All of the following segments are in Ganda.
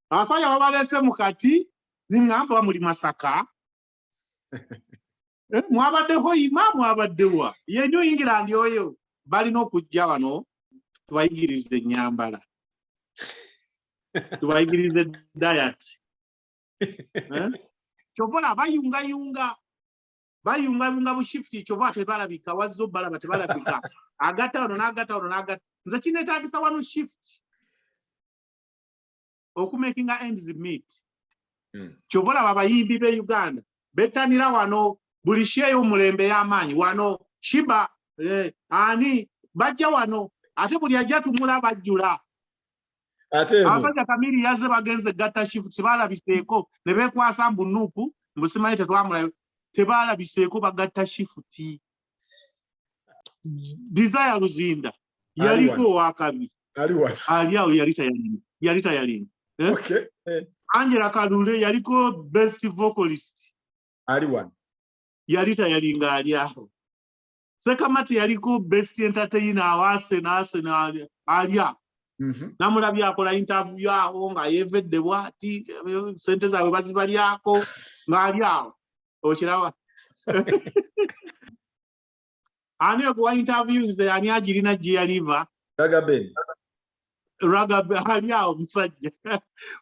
Abasajja babalese mu kati niŋŋamba muli Masaka. Mwabadde Hoima, mwabadde wa ye New England oyo balina okujja wano tubayigirize ennyambala, tubayigirize diet. Kyova bayungayunga bayungayunga bu shift, kyova tebalabika, wazze obalaba tebalabika, agatta wano n'agatta wano n'agatta. Nze kineetaagisa wano shift okumakinga ends meet. Kyova olaba abayimbi b'e Uganda bettanira wano buli show ey'omulembe ey'amaanyi wano Shiba, ani bajja wano, ate buli ajja tumula bajjula. Ate eno Abasajja Kamiri yazze bagenze gatta shift, tebalabiseeko ne beekwasa mbu NUP, mbu simanyi tetwamulayo, tebalabiseeko bagatta shift. Desire Luzinda yaliko owakabi. Ali wano. Ali awo yali tayalinga, yali tayalinga. Eh? Okay. Angela Kalule yaliko best vocalist. Ali wano. Yali tayalinga, ali awo. Sekamati yaliko best entertainer awo Arsenal, Arsenal ali awo. Namulabye akola interview awo nga yeevedde bwati, sente zaabwe bazibalyako ng'ali awo, okiraba? Ani okuwa interview nze ani agirina gye yaliva? Raga Ben. Raga ali awo musajja.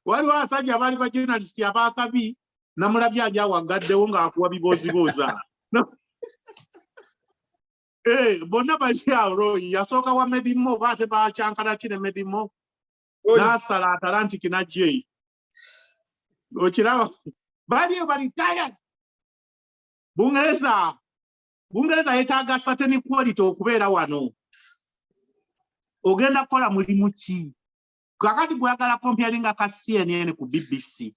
Waliwo abasajja abaali ba journalist abakabi, namulabye ali awo agaddewo ng'akuwa biboozibooza. Bonna bali awo. Roy yasooka wa Medimo, oba ate bakyankana ki ne Medimo, n'asala Atlantic n'ajja eyo, okiraba? Baliyo bali tired. Bungereza, Bungereza yeetaaga certain quality okubeera wano. Ogenda kukola mulimu ki kakati gweyagala comparinga ka CNN ku BBC?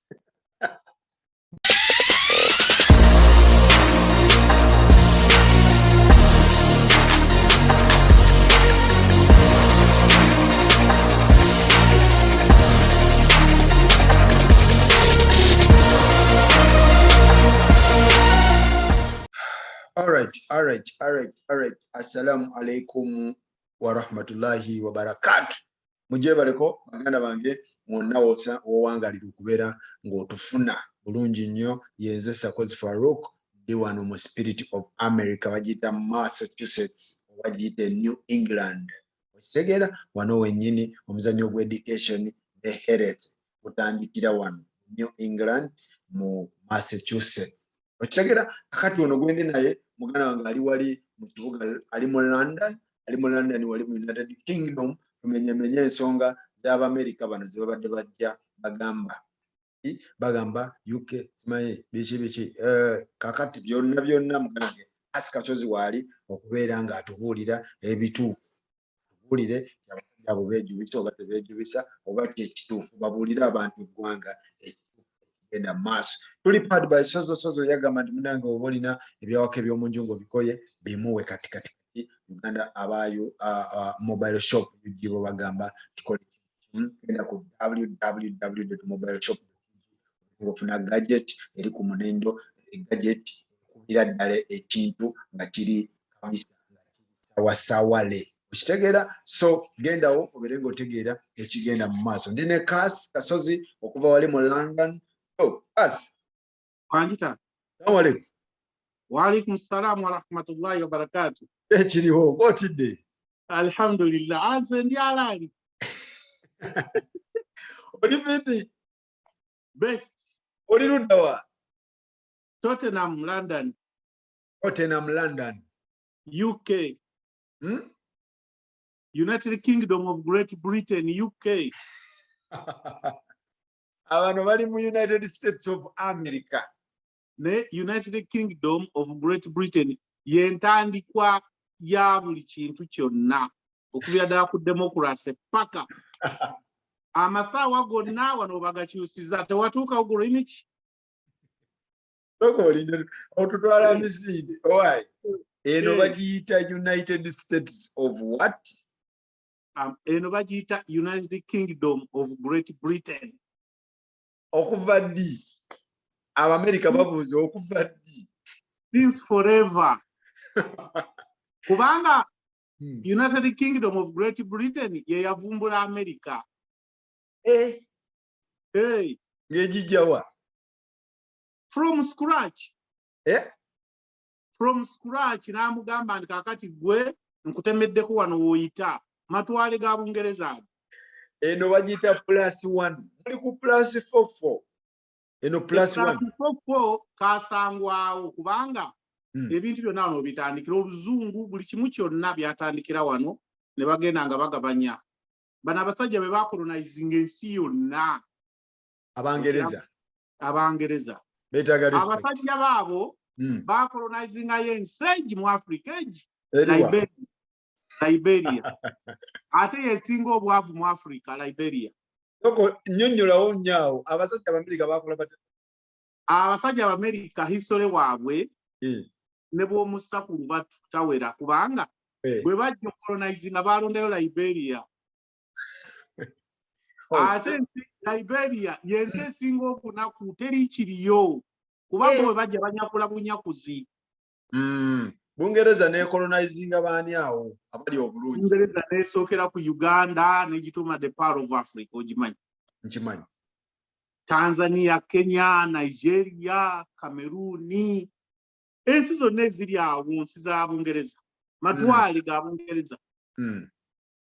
All right. Assalamu alaikum wa rahmatullahi wa barakatuh. Mujebaleko baganda bange mwonna wowangalira okubeera ng'otufuna bulungi nnyo. Yenze Sakozi Farouk, ndi wano mu Spirit of America, bagiyita Massachusetts oba giyite New England. Okitegeera? Wano wennyini omuzannyo gw'education ne health gutandikira wano New England mu Massachusetts. Okitegeera? Akati ono gwendi naye muganda wange ali wali mu kibuga, ali mu London, ali mu London wali mu United Kingdom. Tumenyemenye ensonga z'Abamerika bano ze babadde bajja bagamba UK simanyi biki biki. Kakati byonna byonna muganda wange Asi Kasozi waali okubeera ng'atubuulira ebituufu, tubuulire abasajja abo beejubisa oba tebeejubisa oba ki ekituufu, babuulire abantu eggwanga ekituufu ekigenda mu maaso. Tuli powered by Sozo. Sozo yagamba nti munange oba olina ebyawaka eby'omu nju ng'obikoye, bimuwe kati kati kati. Uganda abaayo mobile shop UG bo bagamba tukole kimu, genda ku www mobile shop ng'ofuna gadget eri ku munendo, gadget ekubira ddala ekintu nga kiri kabisa nga kiri sawasawale, okitegeera? So gendawo obeere ng'otegeera ekigenda mu maaso. Ndi ne Kas Kasozi okuva wali mu London. Oh, Kas. Kwanjita. Salamu alaikum. Waalaikum salamu warahmatullahi wabarakatu. Ekiriwo ng'otidde? Alhamdulillah, anze ndi alaali. Oli fit? Best. Oli ludda wa? Tottenham, London. Tottenham, London. UK. United Kingdom of Great Britain, UK. Abano bali mu United States of America. Ne United Kingdom of Great Britain yentandikwa ya buli kintu kyonna okubira ddala ku democracy paka amasaawa gonna wano bagakyusiza, tewatuukawo Greenwich. Sooka olinde otutwala misinde. Owai eno bagiyita United States of what? Eno bagiyita United Kingdom of Great Britain. Okuva ddi? Abamerika babuuza okuva ddi? Since forever, kubanga United Kingdom of Great Britain ye yavumbula America. Eh, Hey, Ng'egijjawa? From scratch. Eh? From scratch. N'amugamba nti, "Kaakati gwe nkutemeddeko wano w'oyita." Matwale ga Bungereza ago. Eno bagiyita plus one, muli ku plus four four, eno plus one. Four kasangwawo, kubanga ebintu byonna wano bitandikira, oluzungu, buli kimu kyonna byatandikira wano, ne bagenda nga bagabanya. Bano abasajja be bacolonizinga ensi yonna. Abangereza. Abangereza. Beetaaga respect. Abasajja baabo bacolonizingayo ensi egi mu Africa egi. Eriwa? Liberia. Liberia ate yesinga obwavu mu Africa, Liberia. Soko nnyonnyolawo nnyo awo, abasajja Abamerika bakola batya? Abasajja Abamerika, history waabwe, ne bw'omussa ku lubatu tawera, kubanga bwe bajja ocolonizinga balondayo Liberia. Ate ensi Liberia yensi esinga obunaku, teri kiriyo, kubanga bwe bajja banyakula bunyakuzi. Bungereza necolonizinga baani awo abali obulungi? Bungereza nesookera ku Uganda, negituuma the Pearl of Africa, ogimanyi? Nkimanyi. Tanzania, Kenya, Nigeria, Cameroon, ensi zonna eziri awo nsi za Bungereza, matwale ga Bungereza.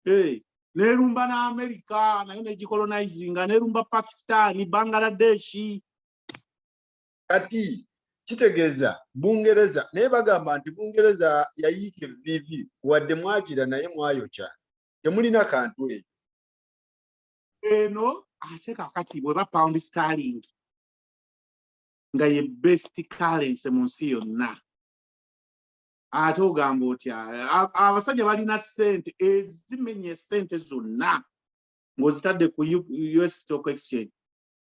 Eh, nerumba na America nayo negicolonizinga, nerumba Pakistan, Bangladesh. Kati kitegeeza Bungereza, naye bagamba nti Bungereza yayiika evviivi, wadde mwagira naye mwayokya, temulina kantu eyo. Eno ate kakati bweba pound sterling nga ye best currency mu nsi yonna, ate ogamba otya? Abasajja balina ssente ezimenya essente zonna ng'ozitadde ku US Stock Exchange,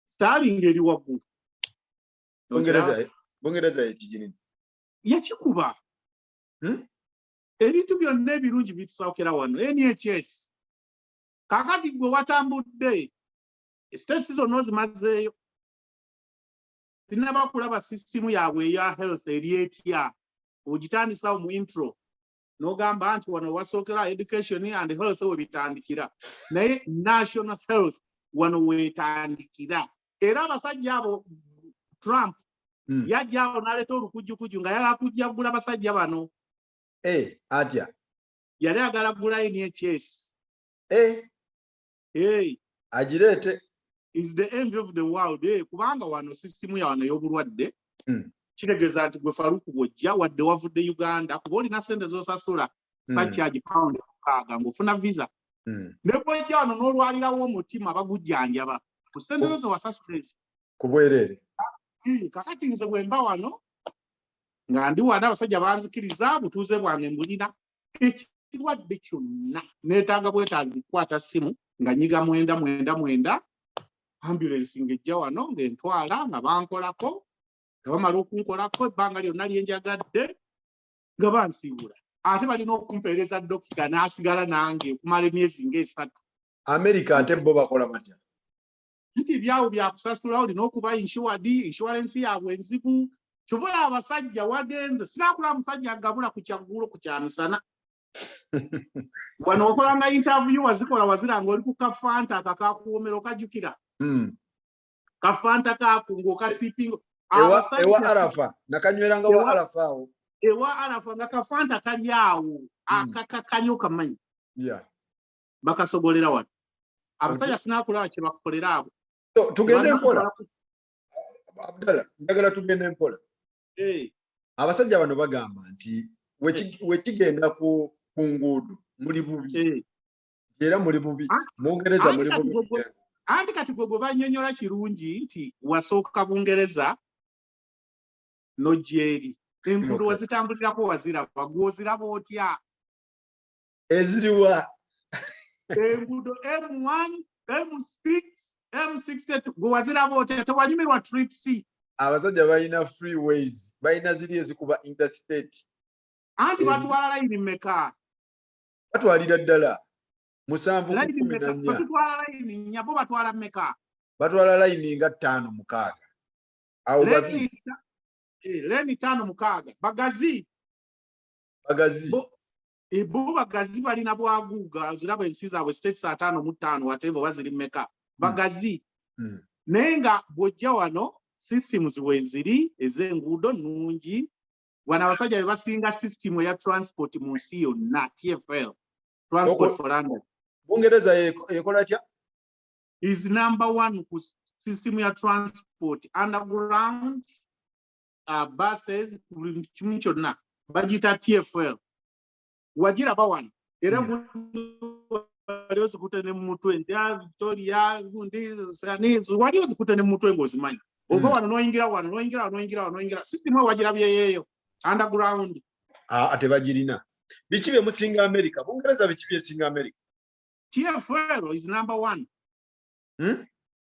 sterling eri waggulu. Bungereza yekigirina. Yakikuba. Ebintu byonna ebirungi bitusookera wano, NHS. Kakati gwe watambudde states zonna ozimazeeyo, sinaba kulaba sisitimu yaabwe eya health eri etya. Ogitandisawo mu intro n'ogamba nti wano wasookera education and health we bitandikira, naye national health wano weetandikira. Era abasajja abo, Trump yajja awo n'aleeta olukujjukuju nga yagala kujja kugula basajja bano. Eh, atya? Yali agala kugula NHS. Hey, agireete. Is the envy of the world. Hey, kubanga wano sisitimu ya wano ey'obulwadde kitegeeza nti gwe Faruku bw'ojja, wadde wavudde Uganda, kuba olina sente z'osasula, surcharge £6 ng'ofuna visa, ne bw'ojja wano n'olwalirawo omutima, bagujjanjaba ku sente zo ze wasasula ezo. Ku bwereere. Kakati nze bwe mba wano nga ndi wano, abasajja banzikiriza, butuuze bwange mbulina, ekirwadde kyonna neetaaga bwetaazi kukwata ssimu nga nyiga 999, ambulance ng'ejja wano ng'entwala, nga bankolako, nga bamala okunkolako ebbanga lyonna lye njagadde nga bansiibula. Ate balina okumpeereza dokita n'asigala nange okumala emyezi ng'esatu. Amerika ate bo bakola batya? Nti ebyawo byakusasula, olina okuba insured, insurance yaabwe enzibu. Kyova olaba abasajja wagenze, sinakula musajja agabula ku kyaggulo ku kyamisana. Wano okolanga interview, wazikola waziranga oli ku kafanta akakakuwomera, okajjukira? Kafanta kaako ng'okasipinga. Ewa Arafa, nakanyweranga wa Arafa awo. Ewa Arafa, nga kafanta kali awo akakakanyo kamanyi. Bakasogolera wano abasajja, sinakulaba kye bakukolera abo. So, tugende mpola, Abdallah, njagala tugende mpola. Abasajja bano bagamba nti wekigenda ku nguudo muli bubi, era muli bubi. Mungereza muli Anti kati bubi. Anti kati gwe bannyonnyola kirungi nti wasooka Bungereza n'ojja eri, enguudo wazitambulirako, waziraba, gw'oziraba otya? Eziriwa? Enguudo M1, M6, M62, gwe waziraba otya? Tewanyumirwa trip C? Abasajja balina freeways, balina ziri ezikuba interstate. Anti batwala layini mmeka? Batwalira ddala 7 ku Layini kumi na mmeka? nnya. Batutwala layini nnya, bo batwala mmeka? Batwala layini nga ttaano mukaaga awo babi. Lane ttaano mukaaga, bagazi. Bagazi. Bo bagazi, balina bwaguuga. Ziraba ensi zaabwe, states 55, whatever, oba ziri mmeka, bagazi. Naye nga bw'ojja wano, systems weeziri ez'enguudo nnungi. Wano abasajja be basinga system eya transport mu nsi yonna, TFL, Transport for London. Bungereza ekola tya? Is number one ku system ya transport, underground, buses, buli kimu kyonna bagiyita TFL. Wagiraba wano era wali ozikute ne mu mutwe nti, "Ah, Victoria gundi sani," wali ozikute ne mu mutwe ng'ozimanyi. Ova wano n'oyingira wano, n'oyingira wano, n'oyingira wano, n'oyingira. System eyo wagirabyeyeeyo, underground? Ah, tebagirina. Biki bye musinga America? Bungereza biki byesinga America? TFL is number one.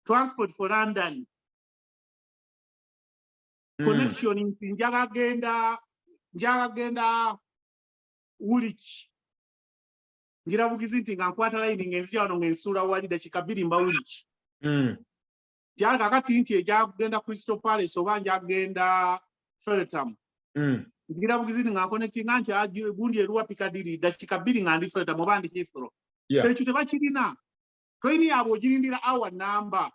Transport for London. Connection nti njagala genda Woolwich, ngira bugizi nti nga nkwata layini ng'enzija wano ng'ensuula wali, dakiika 2 mba Woolwich. Nti kakati nti ejja kugenda Crystal Palace oba nja kugenda Feltham, ngira bugizi nti nga nconnectinga nti gundi eruwa Piccadilly, dakiika 2 nga ndi Feltham oba ndi Heathrow. Ekyo tebakirina. Train yaabwe ogirindira hour namba.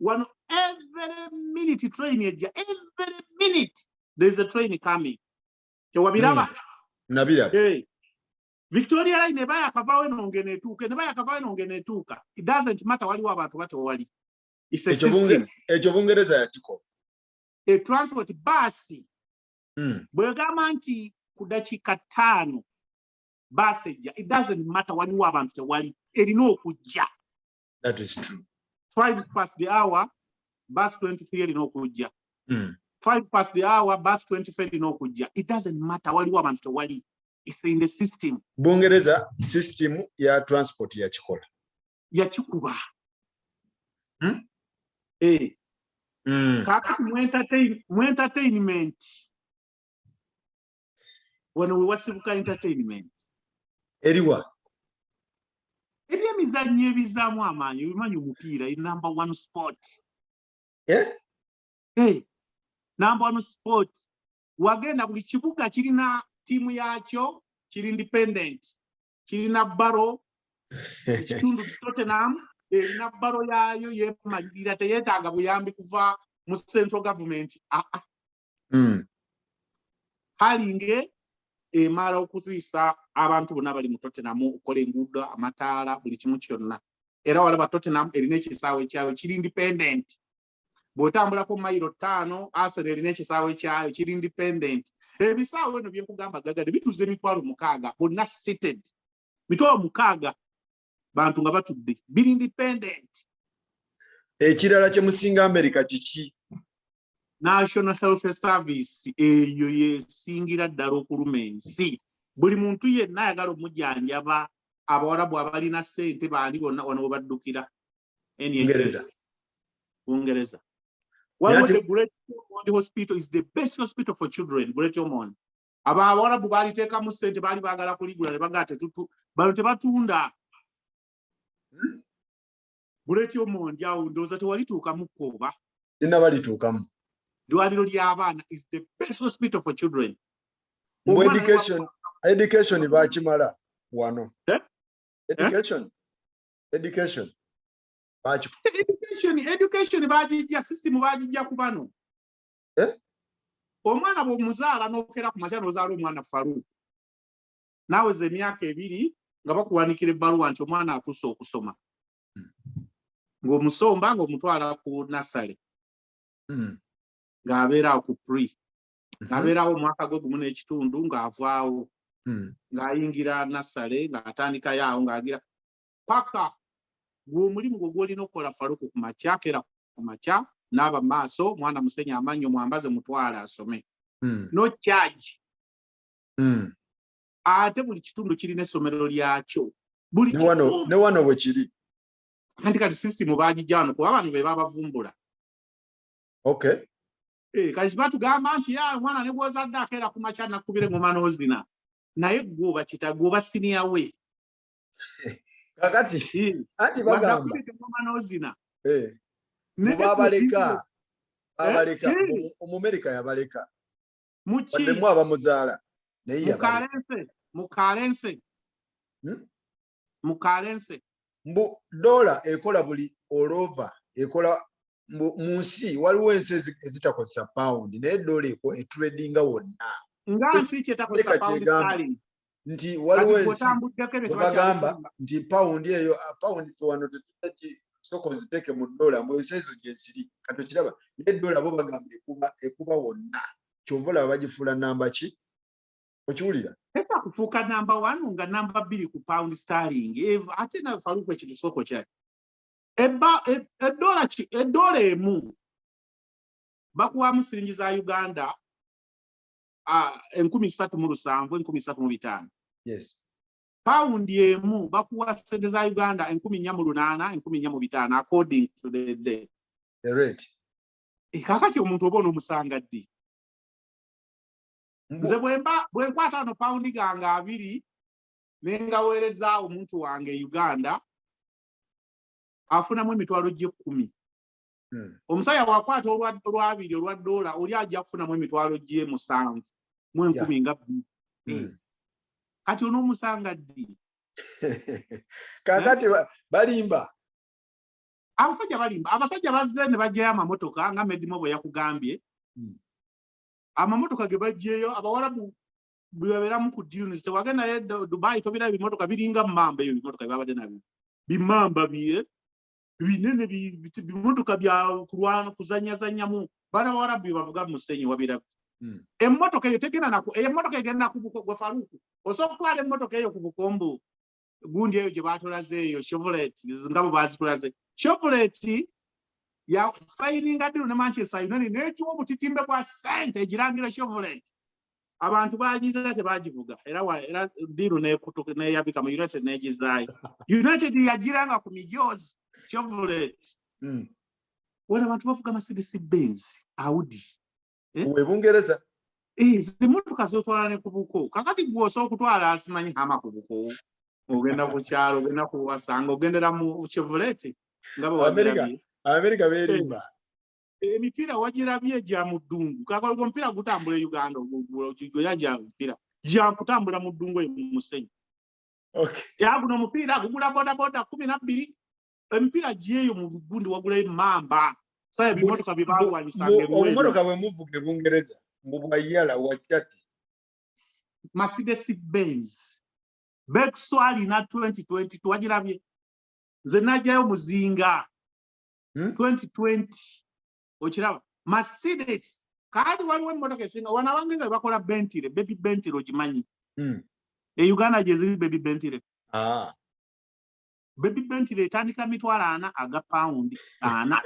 Wano every minute train ejja, every minute there is a train coming. Tewabiraba? Nabiraba. Hey. Victoria Line eba yakavaawo eno ngeno etuuka, eba yakavaawo eno ngeno etuuka. It doesn't matter waliwo abantu batewali. It's a Ekyo system. Ekyo Bungereza yakikola. A transport baasi bwegamba nti ku dakiika 5 baasi ejja, it doesn't matter waliwo abantu tewali, erina okujja. That is true. 5 past the hour, bus 23 erina okujja. 5 past the hour, bus 24 erina okujja. It doesn't matter waliwo abantu tewali. It's in the system. Bungereza system ya transport yakikola. Yakikuba. Eh. Kaakati mu entertainment, wano we wasibuka entertainment. Eriwa? Ebyemizannyo ebizaamu amaanyi, obimanyi, omupiira i number one sport. Eh? Hey, number one sport. Wagenda buli kibuga kirina ttiimu yakyo, kiri independent, kirina baro. Ekitundu Tottenham erina baro yaayo yeemalirira, teyeetaaga buyambi kuva mu central government. Ah, ah. Haringey emala okuziisa abantu bonna bali mu Tottenham, okukola enguudo, amataala, buli kimu kyonna. Era walaba Tottenham erina ekisaawe kyayo kiri independent. Bw'otambulako mayiro 5, Arsenal erina ekisaawe kyayo kiri independent. Ebisaawe bino byenkugamba gagadde bituuza 60,000 bonna seated, 60,000 bantu nga batudde, biri independent. Ekirala kye musinga America kiki? National Health Service, eyo yesingira ddala okuluma ensi. Buli muntu yenna ayagala omujjanjaba, Abawarabu, abalina ssente, bandi bonna wano we baddukira. Bungereza. Bungereza. Waliwo Naye the Great Ormond Hospital is the best hospital for children. Great Ormond, abo Abawarabu baliteekamu ssente, baali baagala kuligula ne bagaa tetutu, bano tebatunda. Great Ormond awo ndowooza tewalituukamu kkoba. Sinnabalituukamu. Ddwaliro ly'abaana is the best hospital for children. Mbu Omwana education bakimala wano. Eh? Education Education bagijja, system bagijja ku bano. Eh? Omwana bw'omuzaala n'okera ku makya n'ozaala omwana Faruku, naaweza emyaka 2 nga bakuwanikira ebbaluwa nti omwana atuuse okusoma, ng'omusomba ng'omutwala ku nursery, ng'abeera awo ku pre, ng'abeerawo omwaka gwe gumu n'ekitundu, ng'avaawo, ng'ayingira nursery, ng'atandikayo awo, ng'agira paka gwe omulimu gwe gw'olina okukola. Faruku, ku makya kera ku makya n'aba mu maaso, mwana musenya amannyo, mwambaze, mutwale asome. No charge. Ate buli kitundu kirina essomero lyakyo, buli Ne wano kitundu. Ne wano bwe kiri. Anti kati system bagijja wano kuba bano be babavumbula. Eh, kati batugamba nti ya omwana ne gw'ozadde akeera ku makya nakkubira engoma n'ozina, naye gwe oba kita gwe oba siniya we. Kakati anti bagamba Wadde engoma n'ozina. Naye babaleka babaleka. Eh? Omumerika yabaleka. Muki? Wadde mu abamuzaala naye yabaleka. Mukalense, mukalense. Mukalense. Mbu dola ekola buli all over, ekola mu nsi. Waliwo ensi ezitakozesa pound, naye dola etradinga wonna. Nga nsi kyetakozesa pound sterling? Nti waliwo ensi bwebagamba nti pound eyo, pound fe wano tetutaki, sooka oziteeke mu dola, mu ensi ezo gye ziri. Kati okiraba, naye dola bo bagamba ekuba wonna. Kyova olaba bagifuula namba ki, okiwulira? Teta kufuuka namba one nga namba 2 ku pound sterling. Ate na Faruku, ekintu soko kyali edola ki, edola emu bakuwamu siringi za Uganda 3707, 3500. Pawundi emu bakuwa sente za Uganda 4800, 4500, according to the day. The rate. Kakati omuntu oba onoomusanga ddi? Nze bwemba bwenkwata wano pawundi gange 20 nengaweereza omuntu wange e Uganda, afunamu emitwalo gy'ekumi. Omusajja bw'akwata olwabiri olwa dola, oli ajja kufunamu emitwalo gye 7 mu enkumi nga 2. Kati onoomusanga ddi? Kakati balimba. Abasajja balimba. Abasajja bazze ne baggyayo amamotoka nga Medimo bwe yakugambye. Amamotoka ge baggyeyo, Abawarabu bwe babeeramu ku dunes, tewagendayo Dubai, tobirayo ebimotoka biringa mamba. Ebyo bimotoka byabadde nabyo bimamba bye binene, bimotoka bya kulwana, kuzanyazanyamu. Bana bawarabu bye bavuga mu musenyi, wabirabye? Emmotoka eyo tegenda naku, emmotoka egenda ku buko. Gwe Faruku, osobola okutwala emmotoka eyo ku bukombu gundi eyo gye batulaze eyo, Chevrolet nga bwe bazitulaze? Chevrolet ya sayininga deal ne Manchester United n'egiwa obutitimbe bwa ssente egirangira Chevrolet. Abantu bagiza, tebagivuga, era era deal n'ekutuka n'eyabika mu United n'egizaayo. United yagiranga ku mijoozi Chevrolet. Wena abantu bavuga Mercedes Benz, Audi. Eh? We Bungereza. Zimmotoka zotwala ne ku buko. Kakati gwe osobola okutwala asimanyi hama ku buko, ogenda ku kyalo, ogenda kuwasanga, ogendera mu Chevrolet nga bwe America. wazirabye. Amerika beerimba. Emipiira wagirabye gya mu ddungu. Kakati ogwo omupiira gutambula e Uganda, goya gya mupiira gya kutambula mu ddungu eyo mu musenyi. Ya guno omupiira gugula bodaboda 12. Emipiira gyeyo mu gundi wagulayo mamba saya ebimotoka bye balwanyisanga eruweero. Obumotoka bwe muvuga e Bungereza mbu bwayala wajjati. Mercedes Benz Bexo alina 2020, wagirabye? Nze najjayo muzinga. 2020, okiraba? Mercedes. Kaali waliwo emmotoka esinga wano, Abangereza bakola Bentley, baby Bentley, ogimanyi? E Uganda gye ziri baby Bentley. Baby Bentley etandika 400,000 aga pawundi 4.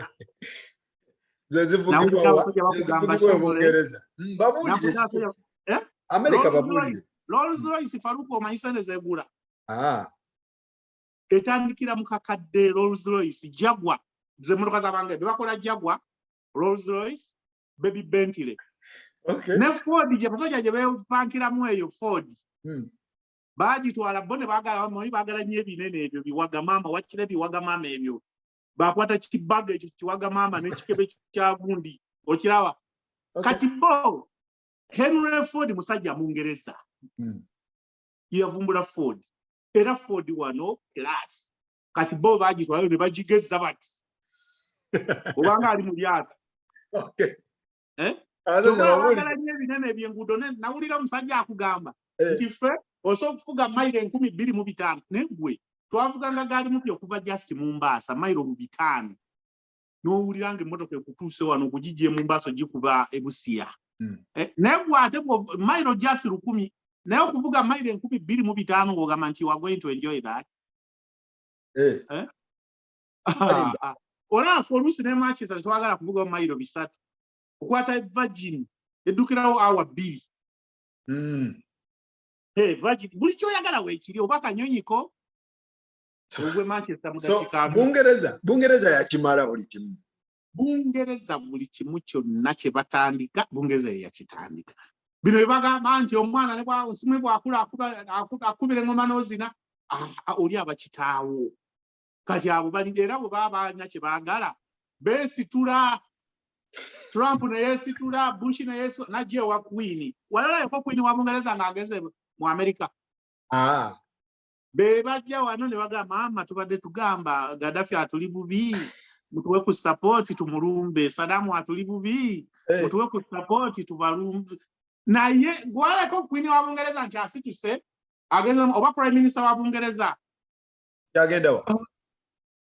Ze zivugibwa Nawulira wa? abasajja Ze bakugamba zivugibwa e Chevrolet. Bungereza. Babuulire Nawulira ekituufu. Eh? Amerika Rolls babuulire. Rolls Royce, Faruku, omanyi sente zegula? Ah. Etandikira mu kakadde. Rolls Royce, Jaguar, ze mmotoka z'Abangereza bebakola, Jaguar, Rolls Royce, baby Bentley. Ne Ford gye basajja gye beepankiramu eyo Ford, baagitwala bo ne baagala, bamanyi baagala nnyo ebinene ebyo biwaga maama. Wakira ebiwaga maama ebyo, bakwata kibaga ekyo kiwaga maama n'ekikebe kya gundi, okiraba? Kati bo Henry Ford musajja Mungereza, yavumbula Ford, era Ford wano class. Kati bo bagitwalayo ne bagigeza bati obanga ali mu lyato. Eh? Abasajja Kyokka babuulire. abaagala nnyo ebinene ebyenguudo. Nawulira omusajja akugamba Eh. nti ffe osobola okufuga mayiro 2500, naye gwe twavuganga gaali mupya okuva just Mumbaasa, mayiro mu 500, n'owulira nga emmotoka ekutuuse wano okugijja e Mumbaasa ogikuba e Busia. Eh, naye gwe ate mayiro just 1000, naye okuvuga mayiro 2500 ng'ogamba nti you are going to enjoy that. Eh. Eh? Balimba. Olaba ffe oluusi ne Manchester tetwagala kuvuga mayiro 300, okwata Virgin eddukirawo awa 2. Hey, Virgin buli kyoyagala weekiri, oba kanyonyiko ogwe Manchester mu So dakiika 20. Bungereza yakimala buli kimu. Bungereza buli kimu kyonna kye batandika, Bungereza ye yakitandika. Bino bye bagamba nti omwana ne simwe bwakula akubira engoma n'ozina, oli aba kitaawo. Kati abo bali era bwe baba balina kye baagala beesitula. Trump ne yeesitula, Bush ne yeesitula, najja ewa Queen. Walalayoko Queen wa Bungereza ng'ageze mu Amerika? Ah. Be bajja wano ne bagamba, "Maama, tubadde tugamba Gaddafi atuli bubi, mutuwe ku support tumulumbe. Saddam atuli bubi, mutuwe ku support tubalumbe." Naye gwaleko queen wa Bungereza nti asituse agenze, oba prime minister wa Bungereza. Kyagenda wa?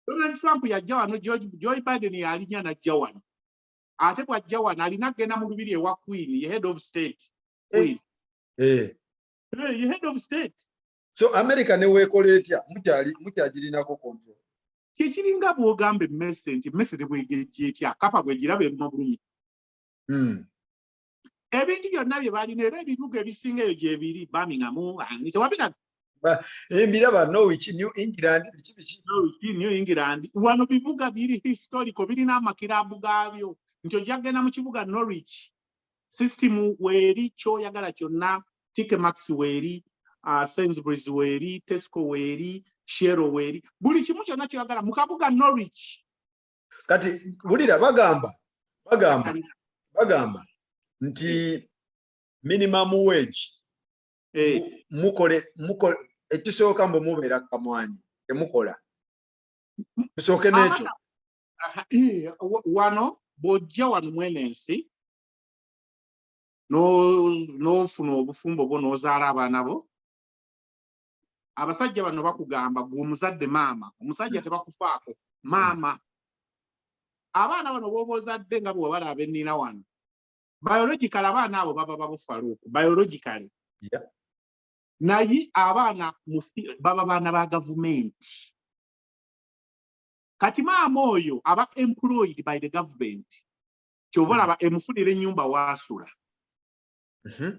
Donald Trump yajja wano, Joe Biden yalinya najja wano. Ate bw'ajja wano alina kugenda mu lubiri ewa queen, ye head of state. Queen. Ye head of state. So America neweekola etya, mukyagirinako control? Kyekiringa bw'ogamba emmese nti emmese tebwegejja etya, kapa bwegiraba eruma bulumi. Ebintu byonna bye balina, era ebibuga ebisinga eyo gyebiri, Birmingham, ani tewabira? Embiraba, Norwich, New England, biki biki. Norwich, New England. Wano bibuga biri historical, birina amakirabu gaabyo, nti ojja kugenda mu kibuga Norwich, system weeri, kyoyagala kyonna, TK Maxx weeri, Sainsbury's weeri, Tesco weeri, Shell weeri, buli kimu kyonna kyoyagala mu kabuga Norwich. Kati wulira, bagamba nti minimum wage mukole ekisooka, mbu mubeera kamwanyi temukola, tusooke n'ekyo. Aha, wano bw'ojja wano mwene ensi n'ofuna obufumbo bwo n'ozaala abaana bo, abasajja bano bakugamba, gwe omuzadde maama, omusajja tebakufaako, maama, abaana bano b'oba ozadde nga bwe balaba ennina wano, biological abaana abo baba babufaluuku biologically. Naye abaana baba baana ba gavumenti. Kati maama oyo aba employed by the government, kyova olaba emufunira ennyumba waasula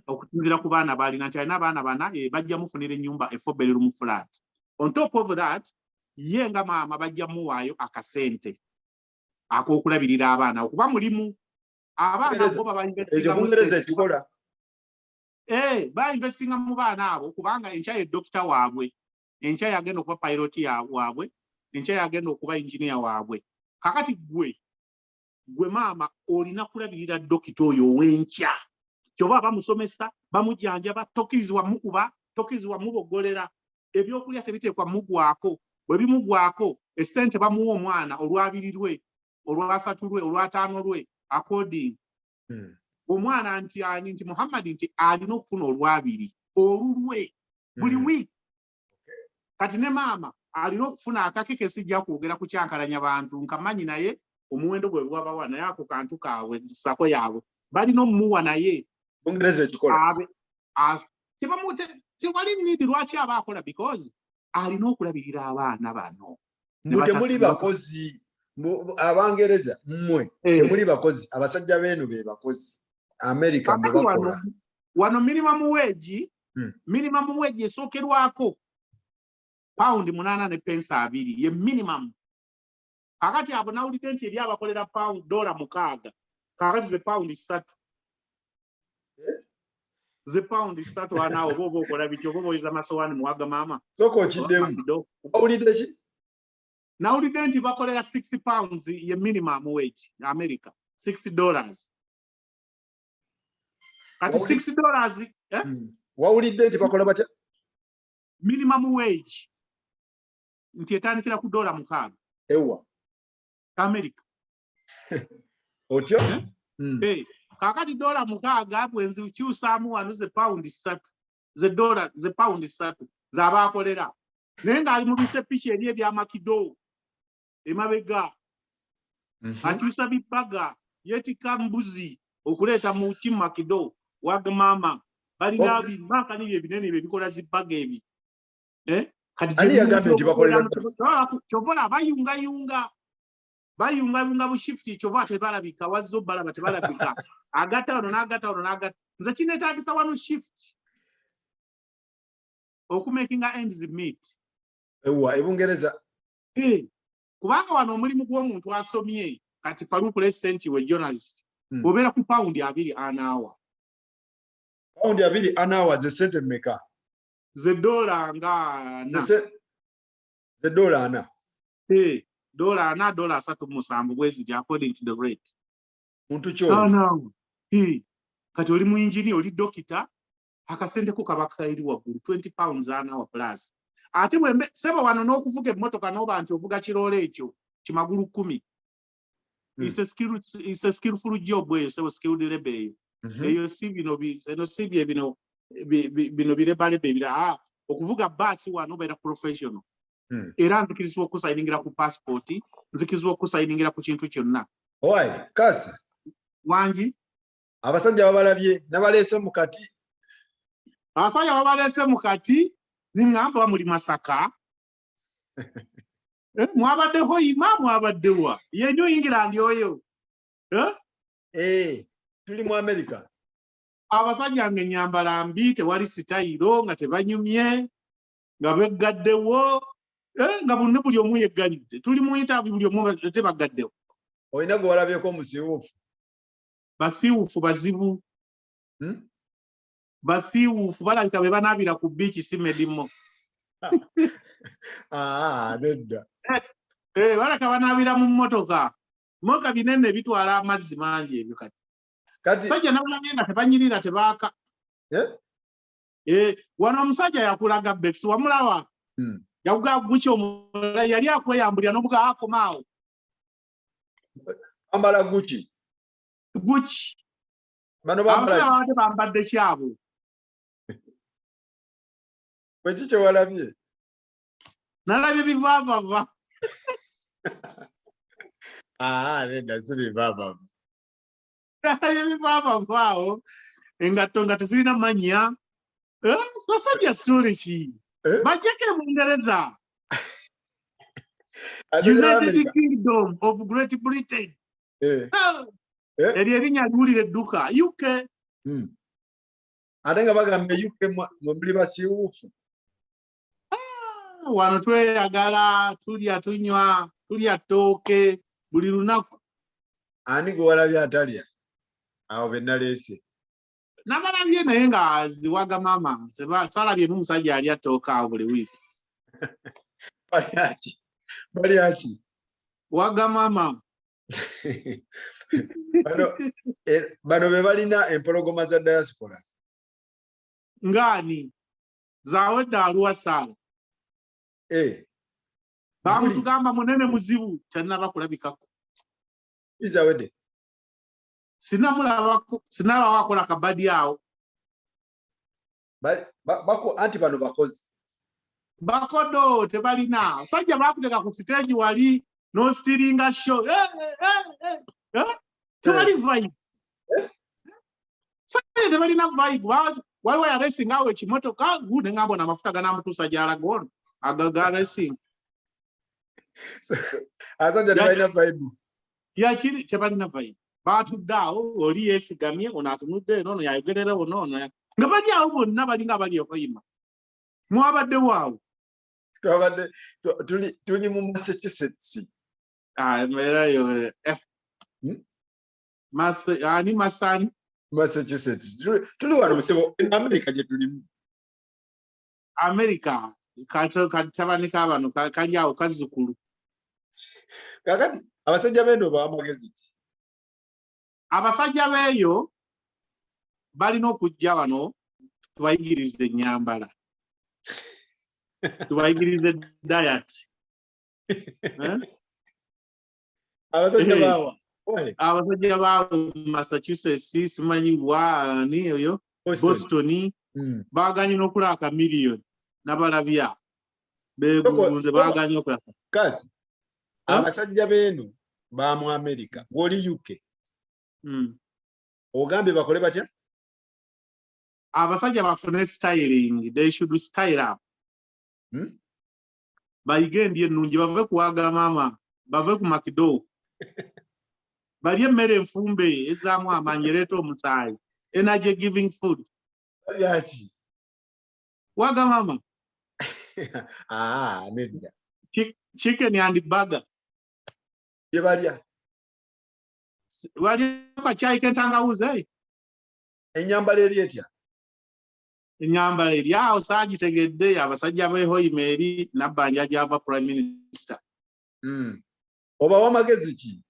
okusinziira ku baana baalina, nti alina abaana bana, bajja mufunira ennyumba e four bedroom flat. On top of that, ye nga maama bajja muwaayo akasente ak'okulabirira abaana, okuba mulimu abaana bo baba Ekyo investinga mu Bungereza ssente. ekikola. Bainvestinga mu baana abo, kubanga enkya ye dokita waabwe, enkya yagenda okuba pilot waabwe, enkya yagenda okuba engineer waabwe. Kakati gwe maama olina kulabirira dokita oyo ow'enkya, kyova bamusomesa, bamujjanjaba, tokkirizibwa mukuba, tokkirizibwa muboggolera, ebyokulya tebiteekwa mugwako. Bwe bimugwako, essente bamuwa omwana olwabiri lwe, olwasatu lwe, olwataano lwe, according omwana nti ani, nti Muhammad, nti alina okufuna olwabiri olulwe buli wiiki. Kati ne maama alina okufuna akake kesijja kwogera kukyankalanya bantu nkamanyi, naye omuwendo gwe gwabawa, naye ako kantu kaabwe, sako yaabwe, balina omumuwa naye. Bungereza ekikola. Abe tewali need lwaki aba akola, because alina okulabirira abaana bano. Ne Mbu temuli batasiba- bakozi. Abangereza mmwe temuli bakozi, abasajja beenu be bakozi. Amerika mwe Kakati wano bakola. Wano minimum wage, minimum wage esookerwako £8.20 ye minimum. Kakati abo nawulidde nti eri abakolera pound $6, kakati ze £3, ze £3 anaawo oba okola bityo, oba oyiza masowaani muwaga maama. Sooka okiddemu. Makido. Wawulidde ki? Nawulidde nti bakolera £6 ye minimum wage America, $6 kati. $6, eh? Wawulidde nti bakola batya? Minimum wage nti etandikira ku $6. Ewa? America. Otyo? Eh? Kaakati $6 bwe nzikyusaamu wano ze £3, ze dola, ze £3 z'aba akolera, naye ng'ali mu bisepiki eri ebyamakido emabega, akyusa bibaga, yeetikka mbuzi okuleeta mu kimakido wagamama balina bimankani bye ebinene bye bikola zibaga ebi. Eh? Kati Ani gye yagambye nti bakolera kyova olaba bayungayunga bu shift, kyova tebalabika, wazza obalaba tebalabika, agatta wano n'agatta wano n'agatta. Nze kineetaagisa wano shift okumakinga ends meet. Ewa, ebungereza? Kubanga wano omulimu gw'omuntu asomye, kati Farouk, let's we journalist, obeera ku £20 an hour. £20 an hour ze sente mmeka? Ze dola nga 4. Ze $4. $4, $37 bweziti, according to the rate. Muntu kyoyo? An hour. Kati oli mu engineer, oli dokita, akasente ko kaba kali waggulu, £20 an hour plus. Ate bwembe sebo wano n'okuvuga emmotoka n'oba nti ovuga kiroole ekyo kimagulu 10. It's a skillful job eyo, sebo, skilled labor eyo. Eyo si bino eno si bye bino bino birebaleba ebira. Ah, okuvuga baasi wano obeera professional. Era nzikirizibwa okusayiningira ku passport, nzikirizibwa okusayiningira ku kintu kyonna. Owai kasi. Wangi. Abasajja babalabye, nabaleese mu kati. Abasajja babaleese mu kati, niŋŋamba bamuli Masaka. Mwabadde Hoima, mwabaddewa ye New England oyo? Eh? Eh, tuli mu America. Abasajja nga ennyambala mbi, tewali sitayiro, nga tebanyumye, nga beggaddewo, nga bunne buli omu yeggalidde. Tuli mu interview, buli omu tebagaddewo. Olina gwe walabyeko omusiiwuufu? Basiiwuufu bazibu. Basiiwuufu balabika be banaabira ku biiki, si medimo. Ah, nedda. Eh, balabika banaabira mu mmotoka, mmotoka binene bitwala amazzi mangi ebyo. Kati Kati sajja nabulabye nga tebanyirira, tebaaka. Eh? Eh, wano omusajja yakulaga Bex, wamulaba? Yakuga Gucci, omulala yali akweyambulira n'obuga akomaawo. Bambala Gucci. Gucci. Bano bambala Abasajja ki? Babadde bambadde kyabo. Bwe ki kye walabye? Nalabye bivaavava. Ah, nedda, si bivaavava. Nalabye bivaavava awo, engatto nga tezirina mannya. Eh, basajja story ki? Eh? Bajjeko e Bungereza. Abasajja ba United America. Kingdom of Great Britain. Eh, Eh, Eh? eryo erinnya liwulira edduka UK. Ate nga bagamba e UK mwe muli basiiwuufu. Ah, wano tweyagala, tulya, tunywa, tulya ttooke buli lunaku. Ani gwe walabye atalya? Awo be naleese. Nabalabye naye nga ziwaga maama. Salabyemu musajja alya ttooke awo buli wiiki. Balyaki? Balyaki? Waga maama. Bano be balina empologoma za diaspora. Ngaani zawedde aluwa saala? Eh, Bamutugamba munene muzibu, tannaba kulabikako. Izawedde. Sinamulabako, sinalawo akola kabadi awo. Anti bano bakozi. Bakodo tebalina sajja bakuteka ku stage wali nostealinga show. Eh, eh, eh, eh, eh. Tewali vibe. Sajja tebalina vibe. Waliwo ya racing awo ekimotoka gu neŋŋamba ono amafuta ganamutuusa gy'alaga ono aga ga racing. Abasajja tebalina vibe. Yakiri tebalina vibe, batudde awo, oli yeesigamye, ono atunudde eno, ono yayogerera ono, ono nga bali awo bonna balinga abali ekoyima. Mwabaddewo awo? Twabadde tuli mu Massachusetts. Ah, embeera yo, eh. Ani Masani? Massachusetts. Tuli wano musebo America gye tulimu. America katabani kabano kali awo kazzukulu. Kakati abasajja b'eno bamagezi ki? Abasajja b'eyo balina okujja wano tubayigirize ennyambala, tubayigirize diet. Eh? Abasajja Eh. baawa? Oi, Abasajja baawe mu Massachusetts, simanyi wa ani oyo. Boston. Boston. Baganye n'okulaba miliyoni nabalabya beegugunze, baganye okulaba. Kasi Huh? abasajja b'eno ba mu America, gw'oli UK. Ogambye bakole batya? Abasajja bafune styling, they should style up. Bayige endya ennungi, bave kuwaga maama, bave ku Makido, balye emmere enfumbe ezaamu amaanyi, ereeta omusaayi, energy giving food. Balyaki? Waga maama. Ah, nedda. Chicken and burger. Bye balya. Balye kacyayi k'entangawuzi, eh? Ennyambala eri etya? Ennyambala eri awo saagitegedde. Abasajja b'ehoyima eri Nabbanja gyava prime minister. Obawa magezi ki?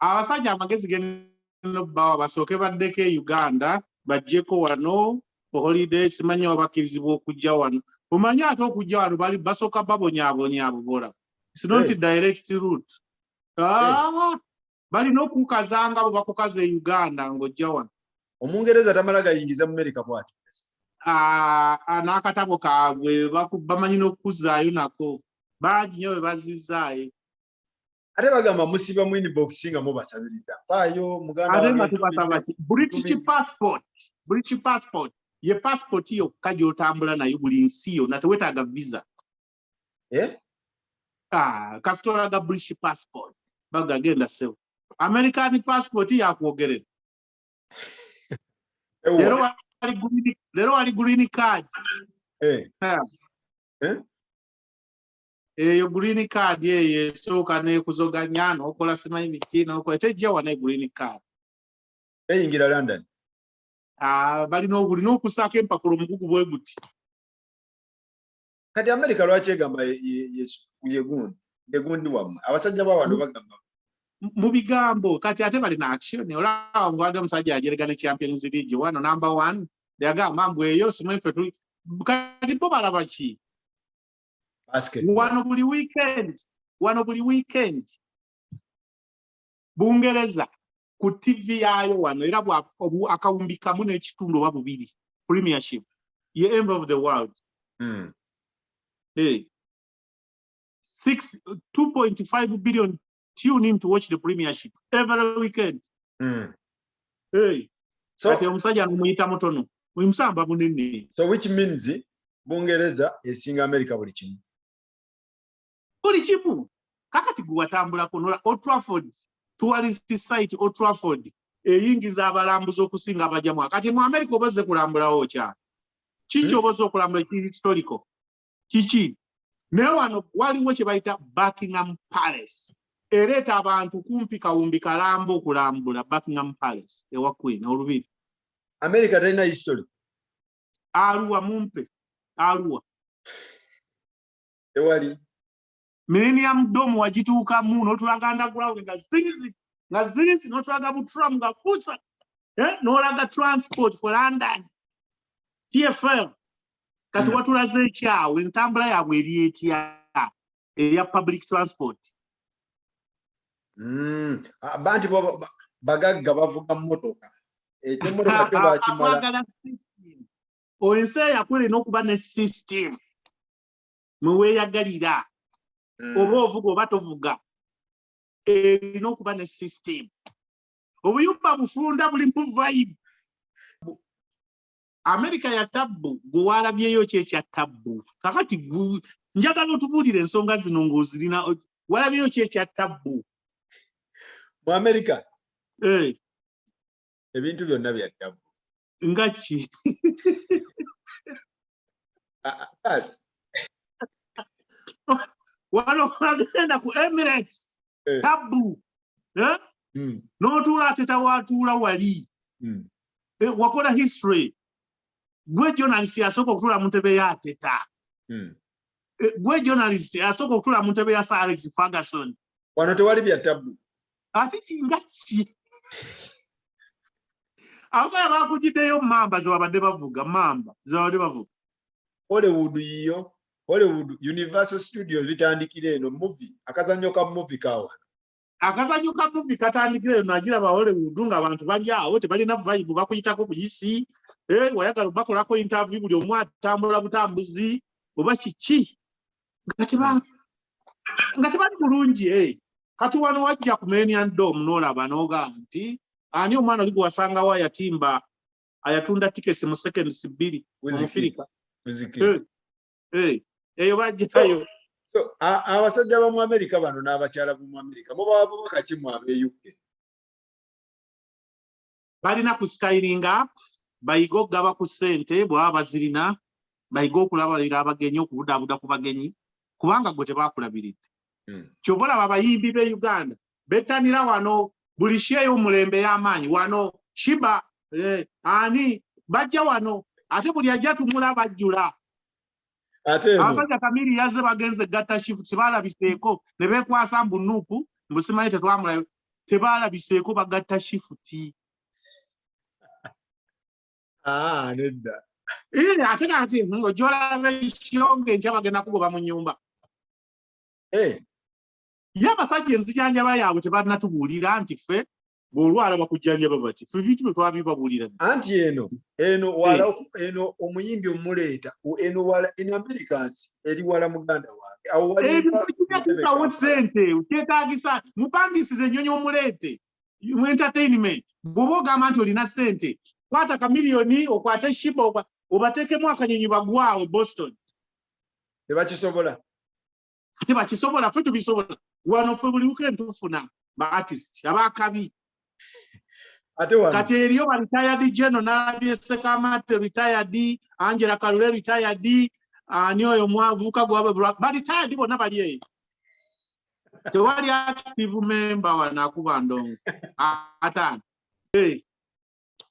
Abasajja amagezi genina obbawa, basooke baddeko e Uganda, bajjeko wano for holiday, simanyi oba bakkirizibwa okujja wano. Omanyi ate okujja wano bali basooka babonyaabonya abo bola. It's not direct route. Ah, balina okukazanga bwe bakukaza e Uganda ng'ojja wano. Omungereza tamala gayingiza mu Amerika bw'ati. Ah, ah, n'akatabo kaabwe bamanyi n'okukuzaayo nako. Bangi nnyo bwe bazizzaayo. Ate bagamba musiba mu inbox nga mubasabiriza. Paayo muganda Ate wange nga tubasaba ntumidde. ki? British passport. British passport. Ye passport yokka gy'otambula nayo buli nsi yonna, teweetaaga visa. Eh? Ah, kasita olaga British passport. Baga genda ssebo. American passport yakwogerera. Ewa. Leero wali green card. Eh. Ha. Eh? Eyo green card eyo esooka n'ekuzoganya n'okola simanyi biki n'okola, tejja wano e green card. Eyingira London. Ah, balina olina okussaako empapula omugugu bwe guti. Kati America lwaki egamba ye gundi? Ye gundi wammwe. Abasajja ba wano bagamba. Mu bigambo kati ate balina action. Olaba ng'wadde omusajja ajerega ne Champions League wano number 1, yagamba mbu eyo simanyi ffe tuli kati bo balaba ki? Basketball. Wano buli weekend Bungereza ku TV yaayo wano era akawumbi kamu n'ekitundu oba bubiri Premiership ye end of the world. Hey. Six, 2.5 billion tune in to watch the Premiership every weekend. Hey. So, kati omusajja n'omuyita mutono, oyo musamba munene. So which means Bungereza esinga America buli kimu. Buli kimu. Kakati gwe watambulako n'ola Old Trafford, tourist site Old Trafford eyingiza abalambuzi okusinga abajja. Kati mu America oba ozze kulambulawo kya? Kiki oba ozze okulambula ekiri historical? Kiki? Naye wano waliwo kye bayita Buckingham Palace. Ereeta abantu kumpi kawumbi kalamba okulambula Buckingham Palace ewa Queen olubiri. America terina history. Aluwa mumpe. Aluwa. Tewali. Millennium Dome wagituukamu n'otulaga underground nga zirizi nga zirizi n'otulaga bu tram nga busa. N'olaga Transport for London. TFL. Kati watulaze ekyawe, entambula yaabwe eri etya eya public transport? Banti bo bagagga bavuga mmotoka. Eky'emmotoka kyo bakimala. Abaagala system. Ensi eyakula erina okuba ne system mwe weeyagalira. Oba ovuga oba tovuga. Erina okuba ne system. Obuyumba bufunda buli mu vibe. America ya tabbu, gwe walabyeyo ki ekya tabbu? Kakati njagala otubuulire ensonga zino ng'ozirina, walabyeyo ki ekya tabbu? Mu America? Ebintu byonna bya tabbu. Nga ki? Ah, ah, basi. Wano wagenda ku Emirates. Tabbu. N'otuula ate tawaatuula wali. Wakola history. Gwe journalist asooka okutuula mu ntebe ya Arteta. Gwe journalist asooka okutuula mu ntebe ya Sir Alex Ferguson. Wano tewali bya tabbu. Ate kinga ki? Abasajja bakugiddeyo mamba ze babadde bavuga, mamba ze babadde bavuga. Hollywood yiyo, Hollywood, Universal Studios bitandikira eno movie, akazannyo ka movie ka wano. Akazannyo ka movie katandikira eno, nagiraba Hollywood ng'abantu bali awo tebalina vibe, bakuyitako buyisi. Wayagala bakolako interview buli omu atambula butambuzi oba kiki nga tebali bulungi. Kati wano wajja ku Millennium Dome n'olaba n'ogamba nti ani omwana oli gwe wasangawo ayatimba ayatunda tickets mu seconds 2 Wizkid. Omufirika. Wizkid. Eyo bajjayo. So, abasajja ba mu America bano n'abakyala bo mu America mubawa bubaka ki mu ab'e UK? Balina ku styling up, bayige okugaba ku ssente bwe baba bazirina, bayige okulabalira abagenyi, okubudaabuda ku bagenyi, kubanga gwe tebaakulabiridde. Ky'ova olaba abayimbi b'e Uganda bettanira wano buli show ey'omulembe ey'amaanyi wano Shiba, ani bajja wano, ate buli ajja tumulaba ajjula. Ate eno. Abasajja Kamiri yazze bagenze gatta shift tebalabiseeko ne beekwasa mbu Nuupu mbu simanyi tetwamulayo, tebalabiseeko bagatta shift. Ah, nedda. Ate kati ojja olaba ekyonga enkya bagenda kugoba mu nnyumba. Ye abasajja enzijanjaba yaabwe tebannatubuulira nti ffe bw'olwala bakujjanjaba bati, ffe ebintu bye twabibabuulira. Anti eno wala, eno omuyimbi omuleeta eno wala, eno Americans eri wala, muganda wange, awo wali Ebyo mpa kijja Entebbe, tukawo Kampala. Ssente kyetaagisa mupangisize ennyonyi omuleete mu entertainment. Bw'oba ogamba nti olina ssente, kwata kamiliyoni okwate Sheebah, obateekemu akanyonyi bagwawe Boston. Tebakisobola. Ate bakisobola, ffe tubisobola wano. Ffe buli weekend tufuna ba artist abakabi. Ate wano Kati eriyo ba retired general, nalabye Sekamate retired, Angela Kalule retired, ani oyo mwavuka gwabwe, ba retired bonna bali eyo. Tewali active member wano akuba ndongo ataano. Hey.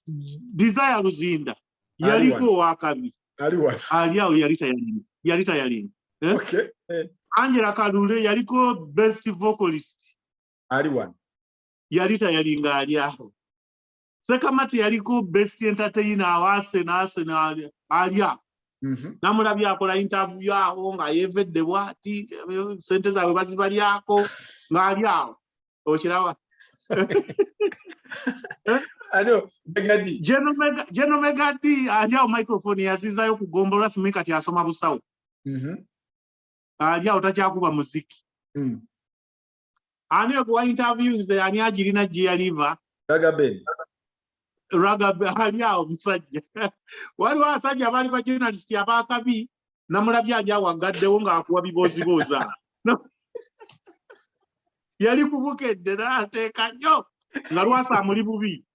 Desire Luzinda Ali yaliko wano. owakabi. Ali wano. Ali awo, yali tayalinga, yali tayalinga. Eh? Okay. Angela Kalule yaliko best vocalist. Ali wano. Yali tayalinga, ali awo. Sekamati yaliko best entertainer awo, Arsenal ali awo. Namulabye akola interview awo nga yeevedde bwati, sente zaabwe bazibalyako, ng'ali awo, okiraba. Ano Mega Dee. General Mega Dee ali awo, microphone yazizayo ku gombola, simanyi kati asoma busawo. Ali awo takyakuba muziki. Ani okuwa interviews, ani agirina gye yaliva? Ragga Ben. Ragga ali awo musajja. Waliwo abasajja abaali ba journalist abakabi, namulabye ali awo agaddewo ng'akuwa biboozibooza. No. Yali kubukedde n'ateeka nnyo nga Lwasa amuli bubi.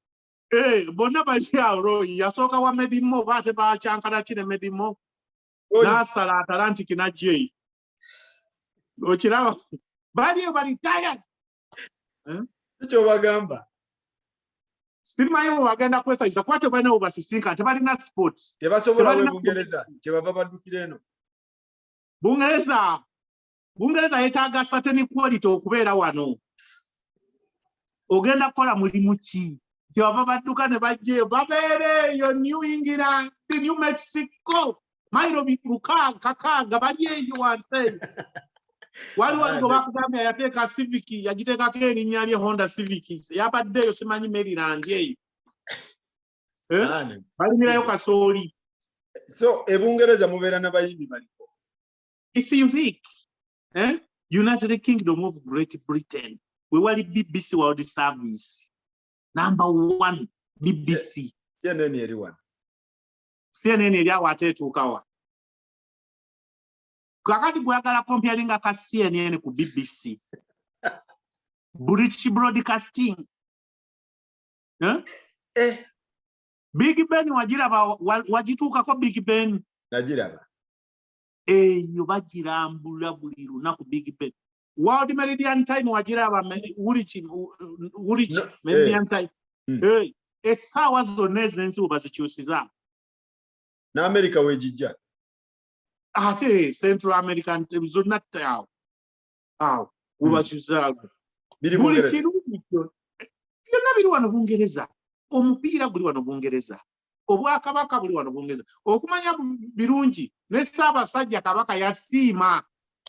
Eh, bonna bali awo. Roy yasooka wa Medimo, oba ate bakyankana ki ne Medimo, n'asala Atlantic n'ajja eyo, okiraba, baliyo bali tired. Kyobagamba. Simanyi bwe bagenda kwesanyusa kuba tebalina bwe basisinkana, tebalina sports. Tebasobola. We Tebalina- Bungereza kyebava baddukira eno. Bungereza yeetaaga certain quality okubeera wano. Ogenda kukola mulimu ki? Kyebava badduka ne bajja eyo, babeera eyo New England, New Mexico, mayiro 600 bali eyo wansi eyo. Waliwo aliko bakugambye yateeka Civic, yagiteekako erinnya lye, Honda Civic, yabadde eyo simanyi Maryland eyo. Eh? Ani? Balimirayo kasooli. So ebungereza mubeera n'abayimbi baliko. It's unique. Eh? United Kingdom of Great Britain. We wali BBC World Service. Number one, BBC. CNN eri wano. CNN eri awo ate etuukawa. Kakati gweyagala comparinga ka CNN ku BBC. British Broadcasting. Eh? Eh. Big Ben wagiraba, wagituukako Big Ben? Nagiraba. Eyo bagirambula buli lunaku Big Ben. World Meridian Time wagiraba, Woolwich No, Meridian Time. Eh, essaawa zonna ez'ensi bwe bazikyusiza. N'Amerika weegijja. Ate Central American zonna awo awo webakyusa. Biri Buli Bungereza. kirungi byonna biri wano Bungereza. Omupiira guli wano Bungereza, obwakabaka buli wano Bungereza. Okumanya birungi ne Ssaabasajja Kabaka yasiima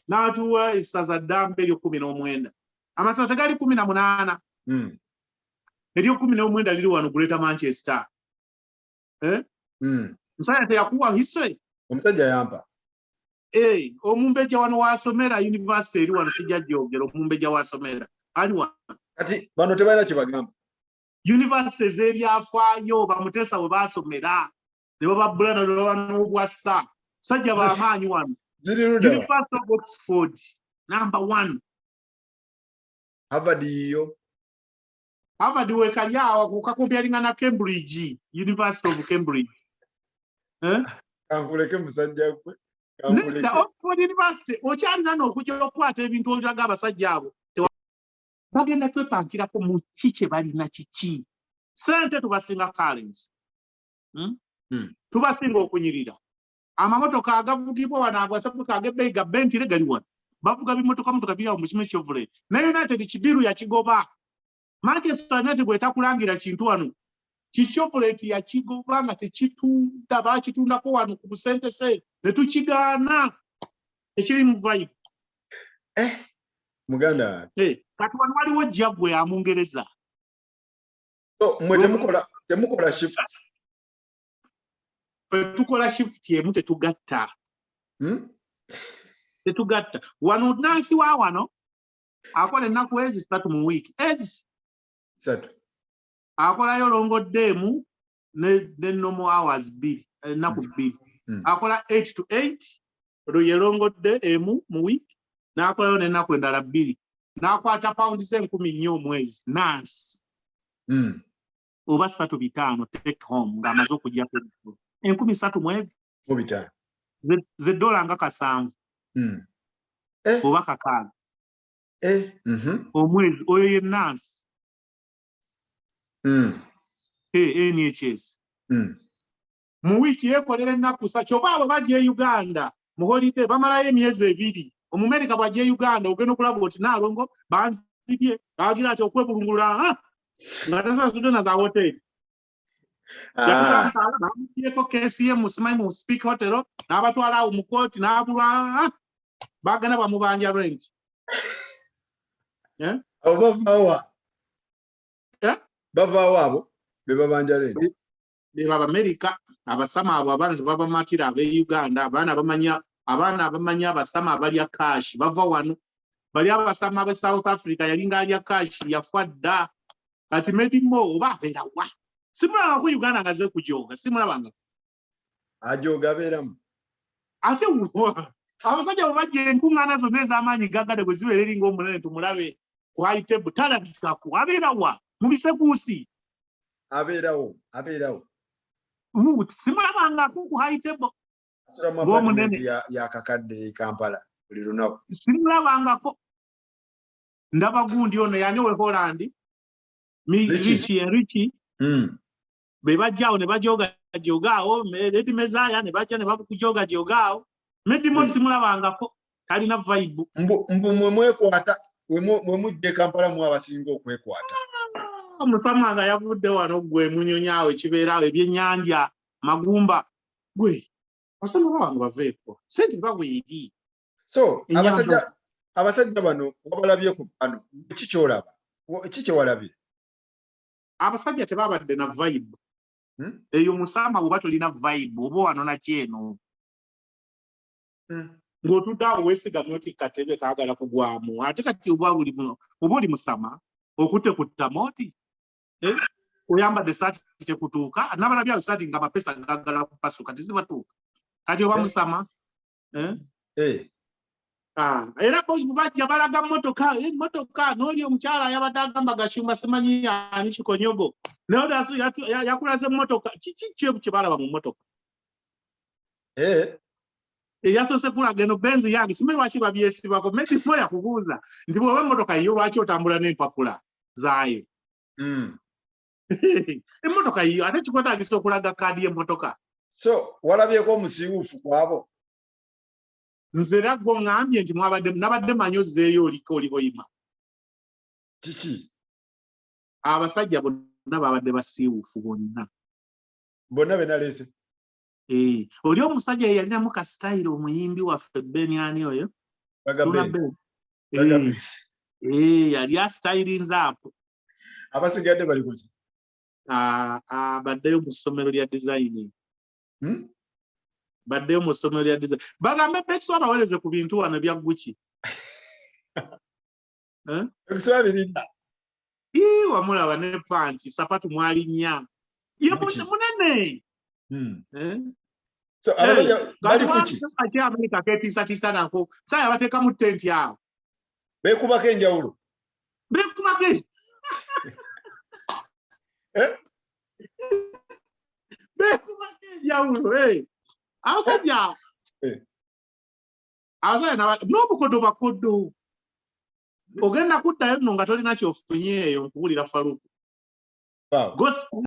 n'atuwa essaza ddamba eryo 19. Amasaza tegali 18? Eryo 19 liri wano Greater Manchester, eh? Musajja teyakuwa history? Omusajja yampa. Eh, omumbejja wano wasomera, university eri wano, sijja gyogera. Omumbejja wasomera ali wano. Kati bano tebalina kye bagamba. University ez'ebyafaayo, bamuteesa bwe baasomera ne bababbula ne baba n'obwassa, sajja b'amaanyi wano. Ziri ludda wa? University of Oxford, number one. Harvard yiyo. Harvard wekali awo kacomparinga na Cambridge, University of Cambridge, eh? Kankuleke musajja gwe. Nedda. Kankuleke. Oxford University okyalina n'okujja okukwata ebintu oliraga abasajja abo. Bagenda twepankirako mu ki kye balina kiki? Sente tubasinga currency, Tubasinga okunyirira. Amamotoka agavugibwa wano agasabuka ag'ebbeeyi ga Bentley gali wano. Bavuga bimotoka motoka biri awo mu kimu Chevrolet ne United kidiru yakigoba. Manchester United bw'etakulangira kintu wano. Ki Chevrolet yakigoba nga tekitunda, bakitundako wano ku busente se ne tukigaana, tekiri mu vibe. Eh, muganda wange. Eh, kati wano waliwo Jaguar ya Mungereza. So mwe temukola shifts? Ffe tukola shift emu, tetugatta. Tetugatta. Wano nansi wa wano akola ennaku ezi 3 mu wiiki ezi 3. Akolayo long day emu ne normal hours 2, ennaku 2. Akola 8 to 8, olwo ye long day emu mu wiiki, n'akolayo n'ennaku endala 2, n'akwata pawundi ze 4,000 omwezi nansi. Oba 3,500 take home ng'amaze okuggyako emisolo. 3,000 mu ebyo. Mu bitaano. Ze dola nga 7. Oba 6. Omwezi oyo ye nansi. NHS. Mu wiiki yeekolera ennaku ssatu. Kyova abo bajja e Uganda mu holiday bamalayo emyezi 2. Omumerika bw'ajja e Uganda ogenda okulaba oti Naalongo banzibye, agira ati okwebulungulula, nga tasasudde na za hoteri. Bamugyeko case ye musimanyi mu Speke Hotel, n'abatwala awo mu kooti n'abulwa, bagenda bamubanja rent. Abo bavaawa? Eh? Bavaawo abo be babanja rent? Be Abamerika abasama abo, abaana tebabamatira ab'e Uganda, abaana abamanya, abaana abamanya abasama abalya cash bava wano. Bali abasama ab'e South Africa yalinga alya cash, yafa dda. Kati Medimo oba abeera wa? Simulaba ku Uganda nga ze kujoga, simulabanga. Ajoga abeeramu. Ate wa? Abasajja bwe bajja enkuŋŋaana zonna ez'amaanyi gaggade bwe zibeera eringa omunene tumulabe ku high table, talabikako, abeera wa? Mu bisekuusi. Abeerawo, abeerawo. Simulabangako ku high table. Asula mu Ng'omunene. apartment ya kakadde e Kampala buli lunaku. Simulabangako. Ndaba gundi ono yani we Holland. Richie. Richie, Richie. Be bajja awo ne bajogajoga awo, Lady Mezaya ne bajja ne bakujogajoga awo. Medimo simulabangako, talina vibe. Mbu mwe mwekwata, mwe mujja e Kampala mwe abasinga okwekwata. Mukama nga yavudde wano gwe munyonyi awo ekibeera awo ebyennyanja magumba gwe basoma bawange baveeko sente baweeri. So, Ennyanja. abasajja bano wabalabye ku bano, ki ky'olaba? Ki kye walabye? Abasajja tebabadde na vibe. Eyo musamba bw'oba tolina vibe oba wanona kyeno. Ng'otudde awo weesigamye oti katebe kaagala kugwamu, ate kati oba oli musama okutte ku ttama oti, oyambadde saati tekutuuka, nabalabye awo saati nga amapesa gagala kupasuka tezibatuuka, kati oba musama, eh? Era boys bwe bajja balaga mmotoka, mmotoka n'oli omukyala ayabadde agamba Gashumba simanyi ani kikonyogo, naye oli yakulaze mmotoka. Kiki kye balaba mu mmotoka? Eyasoose kulaga eno Benz yange, simanyi lwaki babyesibako. Medimo yakubuuza nti bw'oba emmotoka yiyo lwaki otambula n'empapula zaayo? Emmotoka yiyo ate kikwetaagisa okulaga kaadi y'emmotoka. So walabyeko omusiiwuufu kwabo? Nze era gwe oŋŋambye nti nabadde manyi ozzeeyo oliko oli hoima. Kiki? Abasajja bonna babadde basiiwuufu bonna. Bonna be naleese? Oli omusajja ye yalinamu ka style omuyimbi waffe Ben ani oyo? Baga Tuna Ben. Ben. Baga Ben. Yali asitayirinze apo. Abasigadde bali kuki? Baddeyo mu ssomero lya design. Baddeyo mu ssomero lya design. Bagambe Bex abaweereze ku bintu wano ebya Gucci. Ebiswa birina. Ii, wamulaba ne panti, sapatu mwalinnya. Ye Gucci. munene. So, abasajja bali kuki? Ate Amerika keetiisatiisa nako. Saaya bateekamu tenti awo. Beekubako enjawulo. Beekubako Beekubako enjawulo, Abasajja. Abasajja n'obukodo bakodo. Ogenda kuddayo nno nga tolina ky'ofunye eyo nkuwulira Faruku. Wow. Gospel